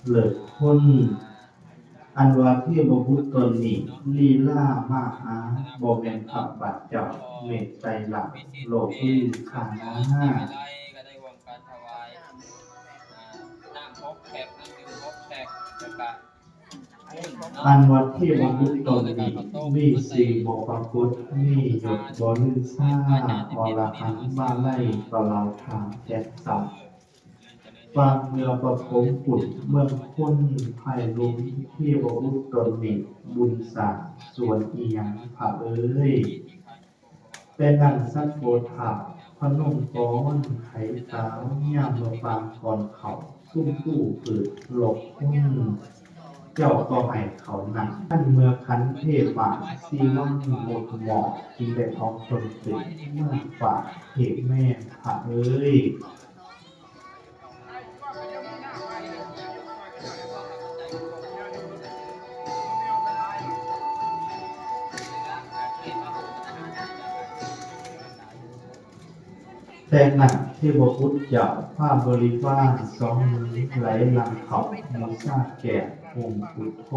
ເລີດພົ້ນ. ອັນວ່າເທບບຸດຕົນນີ້ ລີລາມາຫາ ບໍ່ແມ່ນພະບາດເຈົ້າ ເມດໄຕລະໂລກລືຂ້ານາ. ອັນວ່າເທບບຸດຕົນນີ້ ມີຊື່ບໍ່ປາກົດ ມີຍົດບໍ່ລືຊາ ອໍລະຫັນມາໄລກໍເລົ່າຖາມແຈັດສຳ ປາງເມືອປະຖົມພຸ້ນ ເມືອງຄົນພາຍລຸ່ມ ເທບບຸດຕົນນີ້ ບຸນສ້າງສ່ວນອີ່ຫຍັງພະເອີຍ? ແຕ່ນັ້ນສັດໂທທ້າວພະນົມກ່ອນໄຂຕາວ ຍາມເມື່ອປາງກ່ອນເຂົ້າ ຊຸມຜູ້ພືດລົບຄຸນ ເຈົ້າກໍໃຫ້ເຂົ້ານັ້ນ. ຄັນເມື່ອຂັນເທບາດ ຊີວັນໝົດໝໍ້ ຈຶ່ງໄດ້ອອກຕົນເປັນເມືອງຟ້າເທບແມ່ນພະເອີຍ. ແຕ່ນັ້ນເທບບຸດເຈົ້າພາບໍລິວານສອງມືໄຫຼຫຼັ່ງເຂົ້າບູຊາແກ້ວອົງພຸດໂທ.